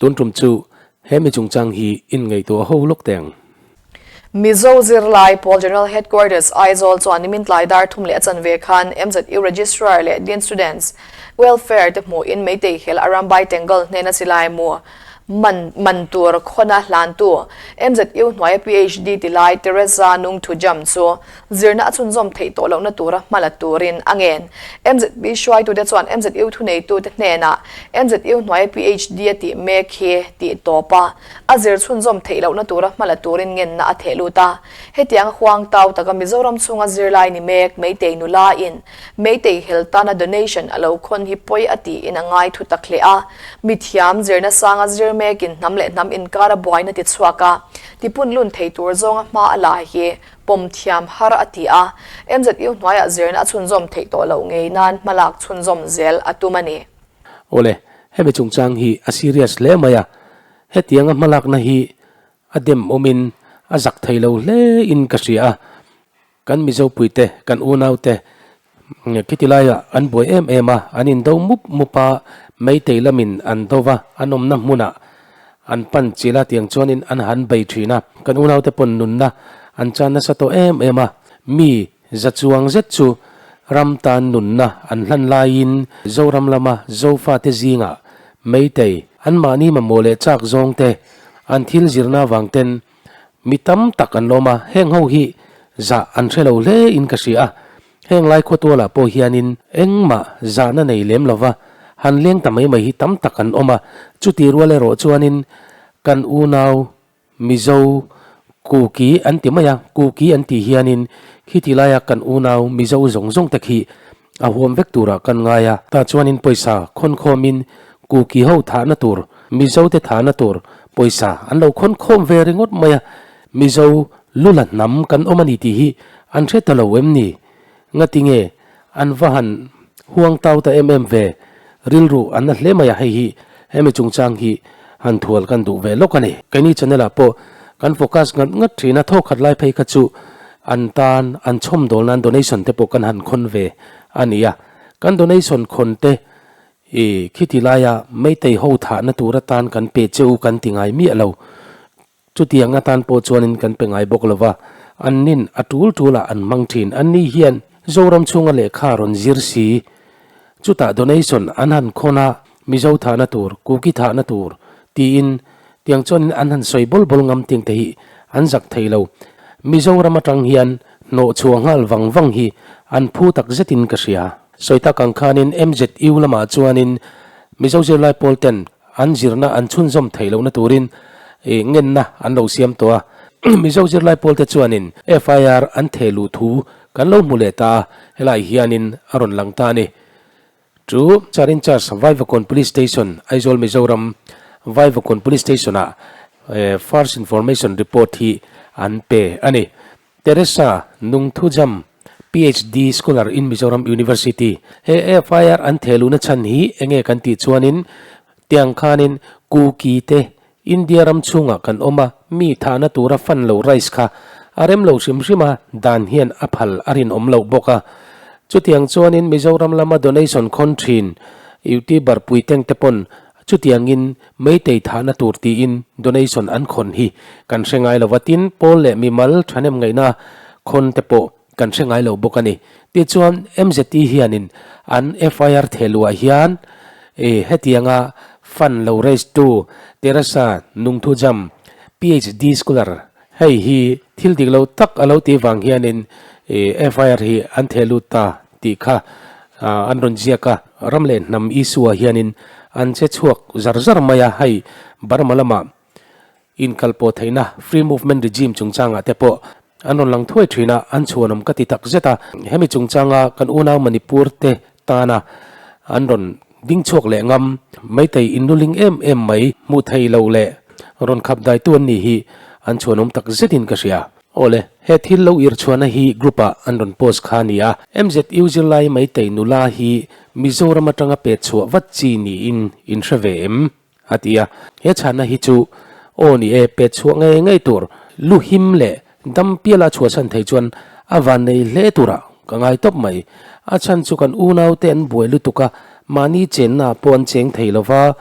Tun tum chu he mi chungchang hi in ngaihtuah ho lawk teh ang. Mizo zirlai pawl General Headquarters, Aizawl chuan nimin tlai dar thum leh a chanve khan MZU Registrar leh Dean Students Welfare te hmuhin Meitei hel Arambai Tenggal hnena silai mu Man man tur khawna hlantu MZU hnuaia PhD ti lai Teresa Nungthujam chu zirna a chhunzawm theih tawh lohna tura hma la turin a ngen. MZP hruaitute chuan MZU thuneitute hnenah MZU hnuaia PhD a tih mek hi tih tawp a, a zir chhunzawm theih lohna tura hma la turin ngenna a theh lut a. Hetiang huang tau taka Mizoram chhunga zirlai ni mek Meitei nula in Meitei hel tana donation a lo khawn hi pawi a tiin a ngai thu tak hle a. Mithiam zirna sanga zir mekin hnam leh hnam inkara buaina ti chhuak a, tipun lun thei tur zawnga hma a la hi pawm thiam har a ti a. MZU hnuaiah zirna a chhunzawm theih tawh loh ngei nan hmalak chhunzawm zel a tum a ni. Awle, hemi chungchang hi a serious hle mai a, hetianga hmalakna hi a dem awmin a zak thei lo hle in ka hria a. Kan Mizo puite, kan unaute khiti laiah an buai em em a, an indo mup mup a, Meitei lamin an do va, an awmna hmunah an pan chilh a, tiang chuanin an han bei thin a. Kan unaute pawn nunna an chan nasa tawh em em a, mi za chuang zet chu ram tan nunna an hlan laiin Zoram lama Zofate zingah Meitei anmahni mamawh leh chak zawngte an thil zirna avang ten Mi tam tak an lawm a, heng ho hi zah an hre lo hle in ka hria a, heng lai khawtualah pawh hianin engmah zahna nei lem lova han leng ta mai mai hi tam tak an awm a, chuti rual erawh chuanin kan unau Mizo Kuki an ti mai a, Kuki an tih hianin khiti laia kan unau Mizo zawng zawng te khi a huam vek turah kan ngai a, tah chuanin pawisa khawnkhawmin Kuki ho thahna tur, Mizo te thahna tur pawisa an lo khawnkhawm ve ringawt mai a, Mizo lula hnam kan awm a ni tih hi an hre ta lo em ni? Ngati nge an va han huang tau ta em em ve? Rilru an na hle mai a, hei hi hemi chungchang hi han thual kan duh ve lawk a ni. Keini channel ah pawh kan focus ngat ngat thin a, thawkhat lai phei kha chu An tan an chhawmdawl nan donation te pawh kan han khawn ve a ni a, kan donation khawn te i khiti laia Meitei ho thahna tur atan kan pe che u kan ti ngai miah lo. Chutiang atan pawh chuanin kan pe ngai bawk lo va, an nin a tul tulah an hmang thin. An ni hian Zoram chhunga lehkha rawn zir si, chutah donation an han khawn a, Mizo thahna tur, Kuki thahna tur tiin tiang chuanin an han sawi bawl bawl ngam ting te hi an zak thei lo. Mizoram atang hian hnawh chhuah nghal vang vang hi an phu tak zetin ka hria. Sawi tak ang khanin MZU lamah chuanin Mizo zirlai pawl ten an zirna an chhunzawm theih lohna turin ngenna an lo siam tawh a. Mizo zirlai pawl te chuanin FIR an theh luh thu kan lo hmu leh ta a, helai hianin a rawn lang ta a ni. Chu Char in charge Vaivakawn Police Station, Aizawl Mizoram Vaivakawn Police Station ah First Information Report hi an pe a ni. Teresa Nungthujam, PhD Scholar in Mizoram University. He FIR an thehluhna chhan hi enge kan tih chuanin tiang khanin Kuki te India ram chhungah kan awm a, mi thahna tura fund lo rice kha a rem lo hrim hrim a, dan hian a phal a rinawm loh bawk a. Chutiang chuanin Mizoram lama donation khawn thin YouTuber puiteng te pawn chutiangin Meitei thahna tur tiin donation an khawn hi kan hre ngai lo va, tin pawl leh mimal thahnem ngaihna khawn te pawh kan hre ngai lo bawk a ni. Tichuan MZT hianin an FIR thehluah hian hetianga fund lo raise tu Teresa Nungthujam, PhD scholar, hei hi thil dik lo tak a lo tih vang hianin FIR hi an theh lut ta tih kha an rawn ziak a. Ram leh hnam issue ah hianin an che chhuak zar zar mai a, hei Burma lamah Inkalpawh theihna, free movement regime, chungchangah te pawh an rawn lang thuai thin a, an chhuanawm ka ti tak zet a. Hemi chungchanga kan unau Manipur te tana an rawn ding chhuak leh ngam, Meitei inluling em em mai hmuh thei lo leh rawn khap daitu an nih hi an chhuanawm tak zetin ka hria. Awle, he thil lo irchhuahna hi group ah an rawn post kha a ni a. MZU zirlai Meitei nula hi Mizoram atanga pet chhuah vat chi niin in hre ve em? A ti a, he chhanna hi chu aw ni e, pet chhuah ngei ngei tur, lu him leh dam piala chhuahchhan thei chuan a van nei hle turah ka ngai tawp mai. A chhan chu kan unaute an buai lutuk a, mahni chenna pawh an cheng thei lo va,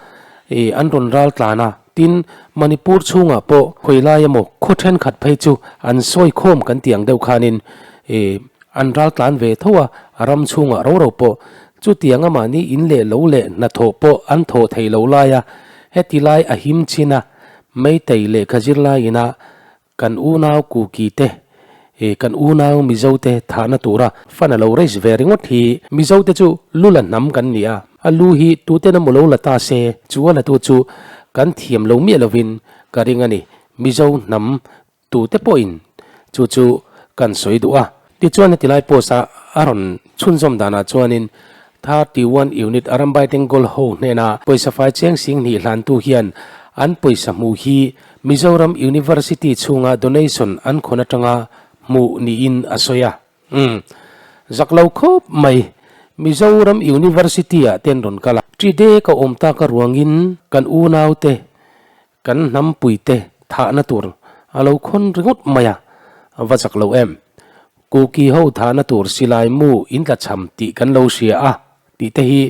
Ih an rawn ral tlan a, tin Manipur chhungah pawh khawi lai emaw khaw thenkhat phei chu an sawi khawm kan tih ang deuh khanin ih an ral tlan ve tho a, a ram chhungah ro ro pawh chutiang a mahni in leh lo leh hnathawh pawh an thawh thei lo lai a, heti lai a him chin a, Meitei lehkha zirlai ina Kan unau Kuki te, eh kan unau Mizo te thahna tura fan a lo raise ve ringawt hi. Mizo te chu lu la hnam kan ni a, a lu hi tuten emaw lo la ta se, chu a latu chu kan thiam lo miah lovin ka ring a ni. Mizo hnam tute pawhin chu chu kan sawi duh a. Tichuan heti lai post a a rawn chhunzawm danah chuanin 31 unit Arambai Tengkawl ho hnena pawisa fai cheng sing hnih hlantu hian an pawisa hmuh hi Mizoram University chhunga donation an khawn atanga hmuh niin a sawi a. Umm. Zak lo khawp mai. Mizoram University ah ten rawn kal a. Ṭi dek a awm tak a ruangin kan unaute Kan hnampuite thahna tur a lo khawn ringawt mai a, va chak lo em? Kuki ho thahna tur silai mu in tlachham tih kan lo hria a tih te hi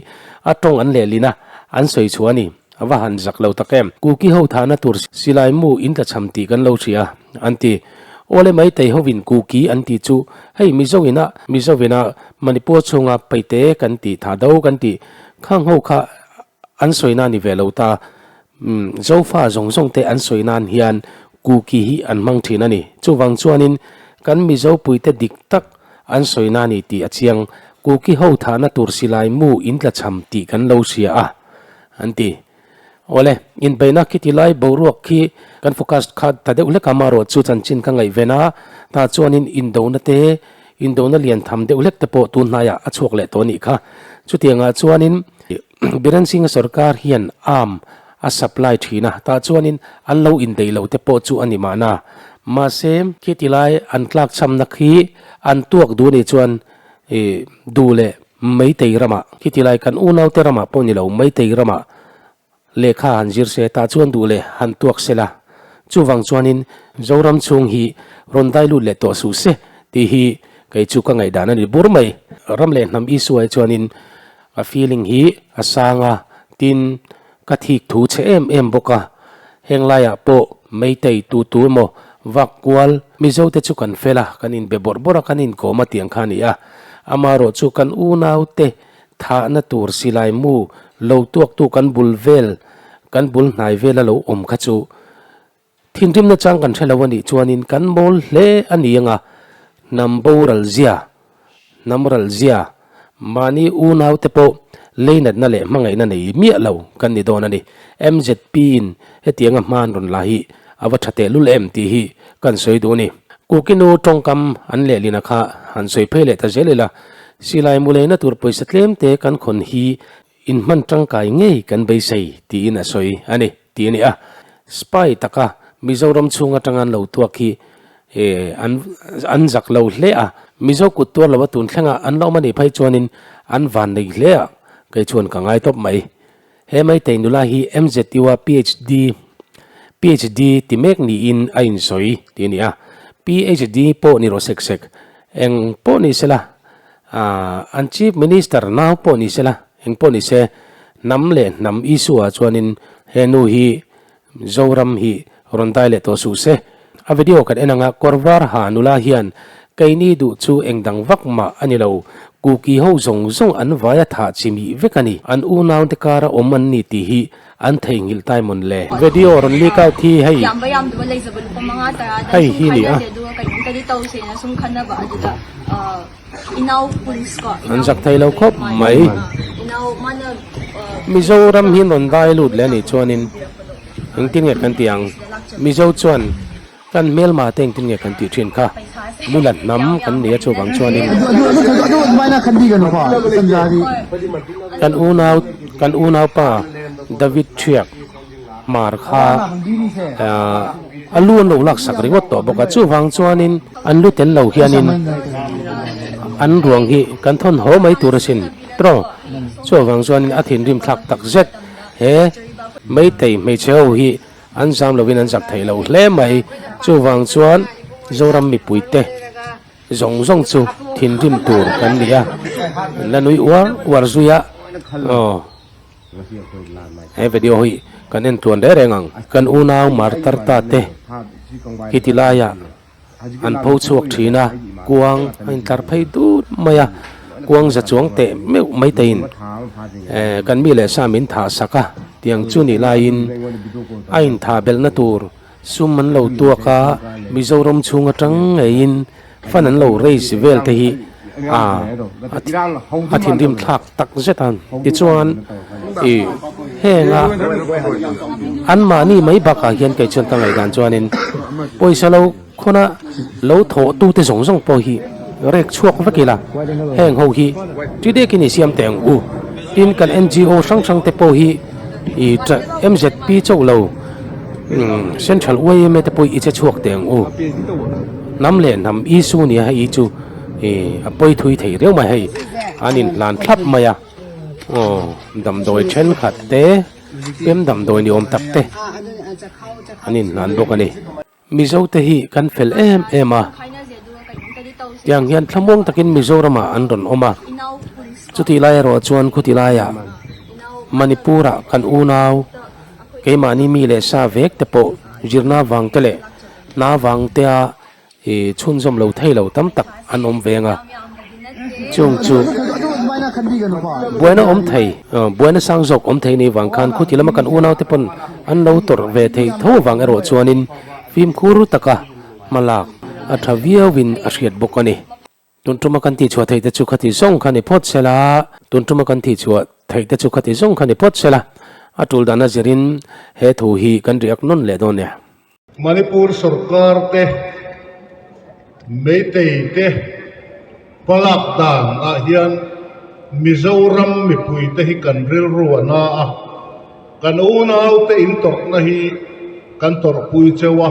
a tawng an lehlin a, an sawi chhuah a ni. A va han zak lo tak em? Kuki ho thahna tur silai mu in tlachham tih kan lo hria a, an ti. Awle Meitei hovin Kuki an tih chu hei Mizo ina Mizo ina Manipur chhunga Paite kan tih thah do kan tih khang ho kha An sawi na ni ve lo ta. Umm Zofa zawng zawng te an sawi nan hian Kuki hi an hmang thin a ni. Chuvang chuanin kan Mizo puite dik tak an sawi na ni tih a chiang. Kuki ho thahna tur silai mu in tlachham tih kan lo hria a, an ti. Awle, inbeihna khiti lai boruak khi kan focus kha ta deuh hlek a, amaherawh chu chanchin ka ngaihven a, tah chuanin indona te, indona lian tham deuh hlek te pawh tun hnaiah a chhuak leh tawh a nih kha. Chutiangah chuanin Biren Singh-a sorkar hian arm a supply thin a, tah chuanin an lo indeih loh te pawh chu a ni mahna. Mahse, khiti lai an tlak chhamna khi an tuak duh anih chuan ih duh leh Meitei ramah, khiti lai kan unaute ramah pawh ni lo, Meitei ramah Lehkha han zir se tah chuan duh leh han tuak se la, chuvang chuanin Zoram chhung hi rawn dai lut leh tawh suh se tih hi kei chu ka ngaihdan a ni bur mai. Ram leh hnam issue ah chuanin a feeling hi a sang a, tin ka thik thu chhe em em bawk a, heng laiah pawh Meitei tu tu emaw vak kual Mizo te chu kan fel a, kan inbe bawrh bawrh a, kan inkawm a tiang kha a ni a, amaherawh chu kan unaute Thahna tur silai mu lo tuaktu kan bul vel, kan bul hnai vela lo awm kha chu thinrimna chang kan hre lo a nih chuanin kan mawl hle a ni anga, hnam boral zia, hnam ral zia, mahni unaute pawh leinatna leh hmangaihna nei miah lo kan ni dawn a ni. MZP in hetianga hman rawn la hi a va tha tehlul em tih hi kan sawi duh a ni. Kukinu tawngkam an lehlina kha han sawi phei leh ta zel ila, Silai mu leina tur pawisa tlem te kan khawn hi in hman tangkai ngei kan beisei tiin a sawi a ni tih a ni a. Spy taka Mizoram chhung atanga an lo tuak hi an an zak lo hle a, Mizo kut tuar lo a tun thlenga an la awm a nih phei chuanin an van nei hle a, kei chuan ka ngai tawp mai. He Meitei nula hi MZU a PhD PhD ti mek niin a insawi tih a ni a, PhD pawh ni rawh sek sek, eng pawh ni sela, an Chief Minister nau pawh ni sela, eng pawh ni se, hnam leh hnam issue ah chuanin he nu hi Zoram hi rawn dai leh tawh suh se. A video kan en anga kawr var ha nula hian keini duh chu eng dang vak mah a ni lo, Kuki ho zawng zawng an vai a thah chi mih vek a ni. An unaute kara awm an ni tih hi an theihnghilh tai mawn le. Video rawn leak out hi hei hei hi ni a. An zak thei lo khawp mai. Mizoram hi rawn dai lut leh a nih chuanin engtin nge kan tih ang? Mizo chuan kan hmelma te engtin nge kan tih thin kha? Lula hnam kan ni a chuvang chuanin kan unau kan unaupa David Thiak Hmar kha a lu an lo laksak ringawt tawh bawk a, chuvang chuanin an lu tel lo hianin an ruang hi kan thawn haw mai tur asin tawng. Chuvang chuanin a thinrim thlak tak zet he Meitei hmeichhe ho hi an zam lovin an zak thei lo hle mai. Chuvang chuan Zoram mipuite zawng zawng chu thinrim tur kan ni a, la nui uar uar zui a aw. He video hi kan en tluan reng reng ang. Kan unau martar ta te hi ti laiah an pho chhuak thin a, kuang a intlar phei dut mai a, kuang za chuang teh meuh mai teiin kan mi leh sa min thah sak a tiang chu nih laiin a inthah belhna tur sum an lo tuak a, Mizoram chhung atang ngeiin fan an lo raise vel te hi a a thinrim thlak tak zet a, tichuan ih henga anmahni mai bakah hian kei chuan ka ngaihdan chuanin pawisa lo khawna lo thawh tute zawng zawng pawh hi rek chhuak vek ila heng ho hi ti dekin i siam teh ang u tin kan N_G_O hrang hrang te pawh hi ih M_Z_P chauh lo Central Y_M_A te pawh i che chhuak teh ang u hnam leh hnam issue nia hei chu ih a pawi thui thei riau mai hei an inhlan thlap mai a aw damdawi thenkhat te pem damdawi ni awm tak te an inhlan bawk a ni. Mizo te hi kan fel em em a, tiang hian thlamuang takin Mizoramah an rawn awm a, chutih lai erawh chuan khuti laiah Manipur-ah kan unau keimahni mi leh sa vek te pawh zirna vang te leh hna vang tea ih chhunzawm lo thei lo tam tak an awm veng a, chung chu buaina awm thei buaina sang zawk awm thei ni vang khan khuti lama kan unau te pawn an lo tawrh ve thei tho avang erawh chuanin fimkhur taka hma lak a tha viauin a hriat bawk a ni. Tun tuma kan tihchhuah theih te chu khati zawng kha ni phawt sela, tun tuma kan tihchhuah theih te chu khati zawng kha ni phawt sela, a tul dan a zirin he thu hi kan riak nawn leh dawn nia. Manipur sorkar te, Meitei te hmalak dan ah hian Mizoram mipui te hi kan rilru a na a, kan unau te in tawrhna hi kan tawrhpui cheu a,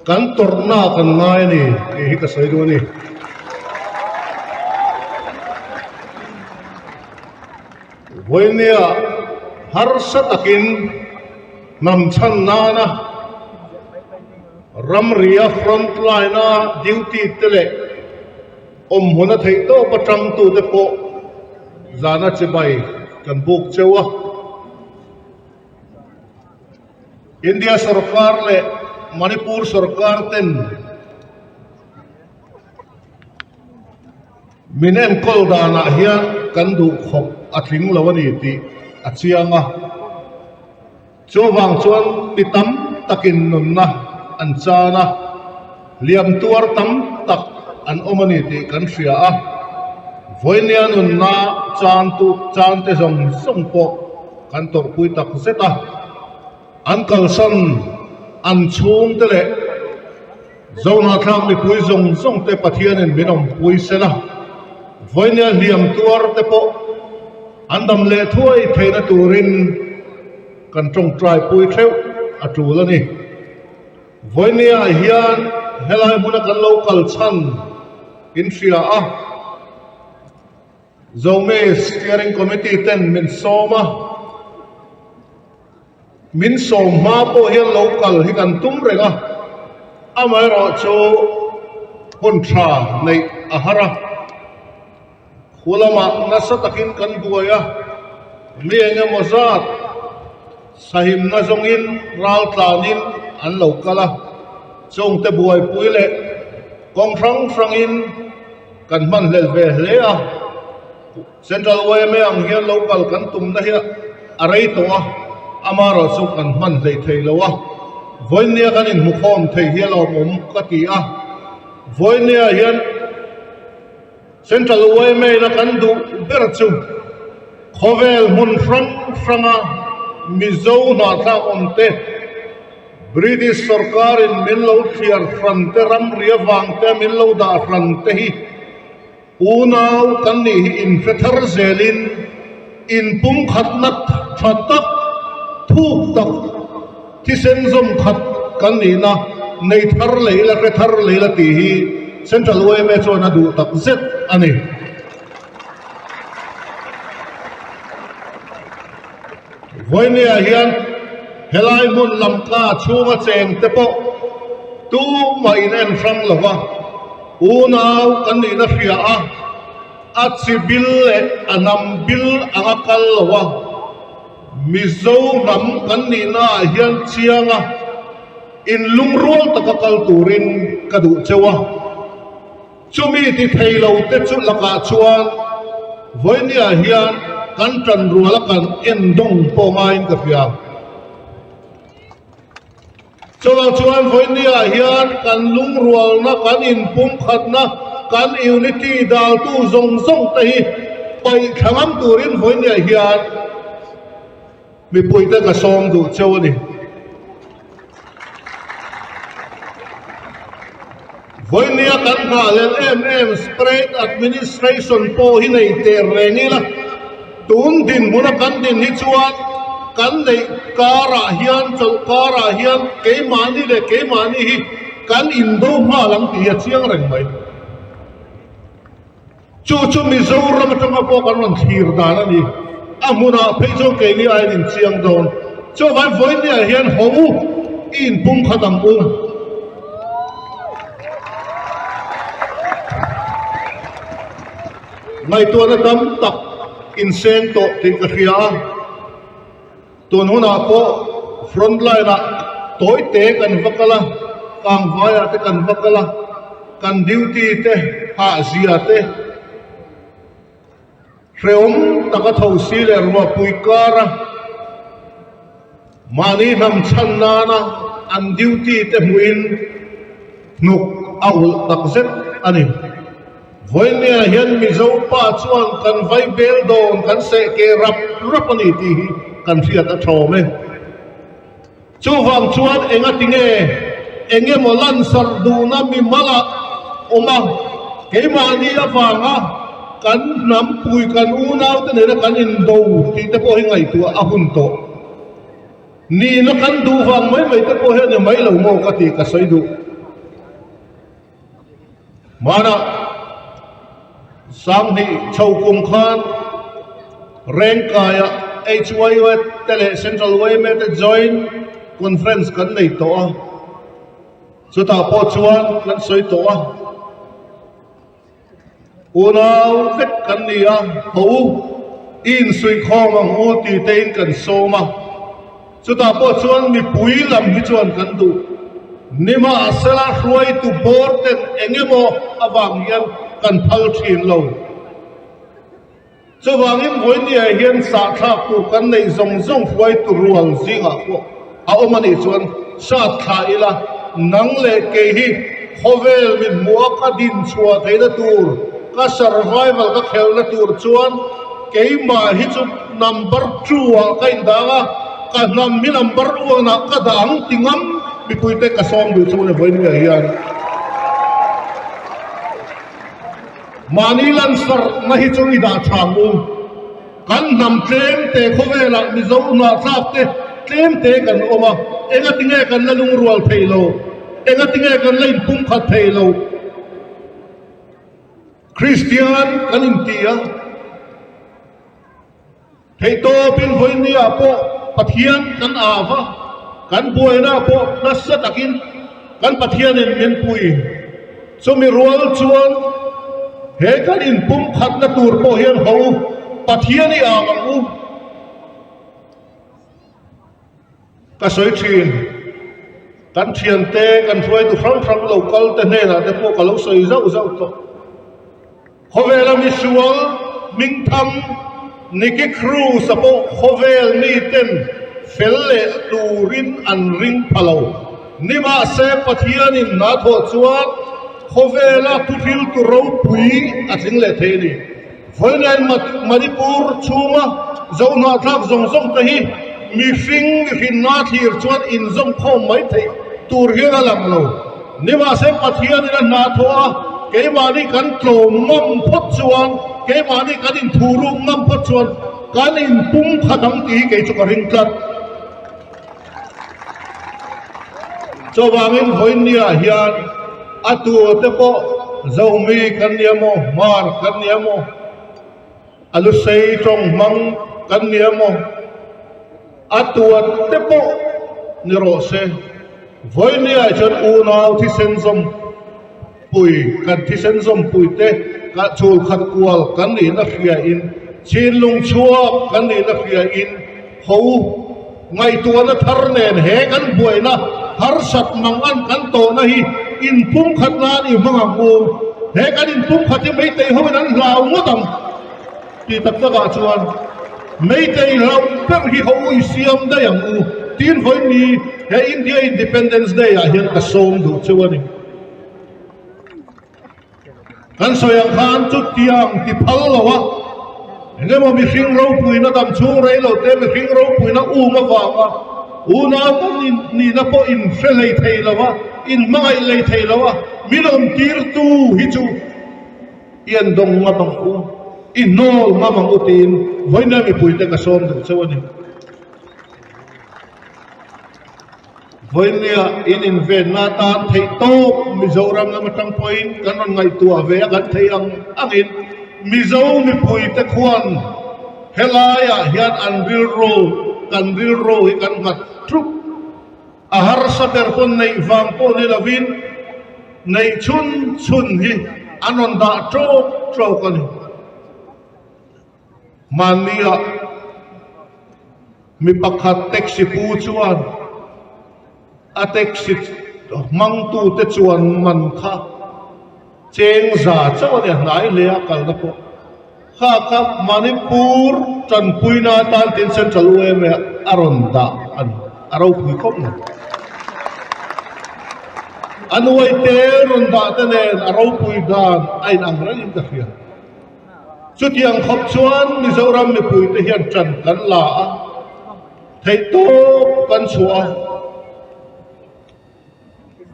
kan tawrhna kan ngai a ni tih hi ka sawi duh a ni. Vawinia harsa takin hnam chhan nana ramria front line a duty te leh awmhmun a theih tawp atangtute pawh zana chibai kan buk cheu a. India sorkar leh Manipur sorkar ten Min enkawl danah hian kan duhkhawp a tling lo a ni tih a chiang a, chuvang chuan mi tam takin nunna an chan a, hliam tuar tam tak an awm a ni tih kan hria a, vawinia nunna chantu chante zawng zawng pawh kan tawrhpui tak zet a, an kalsan an chhungte leh. Zohnahthlak mipui zawng zawng te Pathianin min awmpui se la, vawinia hliam tuar te pawh an dam leh thuai theihna turin kan tawngtai pui theuh a tul a ni. Vawinia hian helai hmuna kan lo kal chhan in hria a, Zomi Steering Committee ten min sawm a, Min sawm hma pawh hian lo kal hi kan tum reng a, amaherawhchu hun tha neih a har a, khu lamah nasa takin kan buai a, mi eng emaw zat sahimna zawngin ral tlanin an lo kal a, chungte buaipui leh kawng hrang hrangin kan hmanhlel ve hle a. Central yma ang hian lo kal kan tumna hi a rei tawh a, amaherawh chu kan hman hleih thei lo a, vawinia kan inhmukhawm thei hi a lawmawm ka ti a, vawinia hian Central yma ina kan duh ber chu khawvel hmun hrang hranga Mizo hnahthlak awm te, British sorkarin min lo thliar hran te, ramri avang te min lo dah hran te hi, Unau kan nih hi inhre thar zelin inpumkhatna tha tak, thuk tak, thisen zawm khat kan nihna nei thar leh ila, hre thar leh ila tih hi Central yma chuan a duh tak zet a ni. Vawinia hian helai hmun lamka chhunga cheng te pawh tumah in en hrang lo va, unau kan nihna hria a, a chi bil leh a hnam bil anga kal lo a. Mizo hnam kan nihnaah hian chiang a, inlungrual taka kal turin ka duh cheu a. Chumi ti thei lo te chu lakah chuan vawinia hian kan tanrual a kan endawng pawh ngaiin ka hria. Chuvang chuan vawinia hian kan lungrualna, kan inpumkhatna, kan unity daltu zawng zawng te hi paih thla ngam turin vawinia hian Mipuite ka sawm duh cheu a ni. Vawinia kan nghahhlelh em em Spread Administration pawh hi nei ter reng ila, tun dinhmuna kan din hi chuan kan neih karah hian, chawlh karah hian keimahni leh keimahni hi kan indo nghal ang tih hi a chiang reng mai. Chu chu Mizoram atanga pawh kan rawn thlir dan a ni. A hmunah phei chuan keini aiin inchiang dawn. Chuvang vawinia hian haw u, i inpumkhat ang u. Ngaihtuahna tam tak inseng tawh tih ka hria a. Tun hunah pawh front line ah tawi te kan va kal a, kangvai ah te kan va kal a, kan duty te hah zia te hrehawm taka tho si leh ruahpui kar a mahni hnam chhan nana an duty te hmuhin hnuk a ulh tak zet a ni. Vawinia hian Mizo pa chuan kan vai bel dawn kan seh ke rap rap a ni tih hi kan hriat a thawm e. Chuvang chuan enga tinge eng emaw lansarh duhna mimal ah awm a, keimahni avanga kan hnam pui kan unau te nena kan indo tih te pawh hi ngaihtuah a hun tawh. Nihna kan duh vang mai mai te pawh hi a ni mai lo maw ka tih ka sawi duh. Hmanah Sanghnih chho kum khan Rengkaia HYU te leh Central yma te Joint Conference kan nei tawh a, chutah pawh chuan kan sawi tawh a, unau vek kan ni a, ho u, i insuihkhawm ang u ti tein kan sawm a. Chutah pawh chuan mipui lam hi chuan kan duh. Nimahsela hruaitu bawr ten eng emaw avang hian kan phal thin lo. Chuvangin vawinia hian sahthlak tur kan neih zawng zawng hruaitu rual zingah pawh a awm a nih chuan sat thla ila nang leh kei hi khawvel min hmuh a ka din chhuah theihna tur, ka survival ka khelhna tur chuan keimah hi chu Number two ah ka indang a, ka hnam hi number one ah ka dah ang ti ngam mipuite ka sawm duh chu ni vawiin ah hian mahni lansarhna hi chu i dah tha ang u. Kan hnam tlem te khawvelah Mizo hnahthlak te tlem te kan awm a, engatinge kan la lungrual thei lo, engatinge kan la inpumkhat thei lo. Kristian kan inti a. Theihtawpin vawinia pawh Pathian kan au va, kan buaina pawh nasa takin kan Pathianin min pui. Chumi rual chuan he kan inpumkhatna tur pawh hian ho Pathian i au ang u. Ka sawi thin, kan thiante, kan hruaitu hrang hrang lo kal te hnenah te pawh ka lo sawi zauh zauh tawh. Khawvela misual hmingthang Nicky Cruz a pawh khawvel miten fel leh turin an ring pha lo. Nimahse Pathianin hna thawh chuan khawvela thuhriltu ropui a tling leh thei a ni. Vawiin Manipur chhunga Zohnahthlak zawng zawng te hi mihring mihrinna thlir chuan inzawmkhawm mai theih tur hian a lang lo. Nimahse Pathianin a hna thawh a, keimahni kan tlawm ngam phawt chuan, keimahni kan inthuruk ngam phawt chuan kan inpumkhat ang tih hi kei chu ka ring tlat. Chuvangin vawinia hian a tur te pawh Zomi kan nia maw, Hmar kan nia maw, a lusei tawng hmang kan nia maw, a tuat te pawh ni rawh se. Vawinia chuan unau thisen zawm pui, kan thisen zawm pui te ka chhul khat kual kan nihna hriain, chinlung chhuak kan nihna hriain. Ho u, ngaihtuahna thar nen he kan buaina harsat mangan kan tawhna hi inpumkhat nan i hmang ang u. He kan inpumkhat hi Meitei hoin an hlau ngawt ang tih tak takah chuan Meitei hlauh ber hi ho u i siam daih ang u tiin vawiin he India Independence Day ah hian ka sawm duh cheu a ni. Kan sawi ang khan chutiang ti phal lo a, eng emaw mihring ropuina dam chhung rei lo te mihring ropuina um avanga unau kan nihna pawh in hre hlei thei lo a, in hmangaih hlei thei lo a, min awm tirtu hi chu i en dawng ngam ang u, i hnawl ngam ang u tiin vawiin mipuite ka sawm duh cheu a ni. Vawinia in invenna atan theih tawp Mizoram lam atang pawhin kan rawn ngaihtuah ve a, kan theih ang angin Mizo mipuite khuan helaiah hian an rilru, kan rilru hi kan nghat thup. A harsa ber pawn neih vang pawh ni lovin neih chhun chhun hi an rawn dah tawk tawk a ni. Mahnia mi pakhat taxi pu chuan a taxi hmangtute chuan man kha cheng za chauh a ni a, hnai hle a kalna pawh kha kha Manipur tanpuina atan tin Central UMA a rawn dah a ni, a ropui khawp mai. A nuaite rawn dah te nen a ropui dan a inang rengin ka hria. Chutiang khawp chuan Mizoram mipuite hian ṭan kan la a, theihtawp kan chhuah a,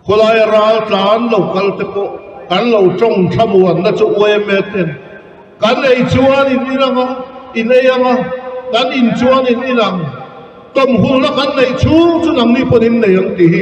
khawlaia ral tlan lo kal te pawh kan lo ṭawng thlamuanna chu UMA ten kan ei chuan in inang a, in ei ang a, kan in chuan in inang, tawmhulna kan neih chhung chu nangni pawn in nei ang tih hi.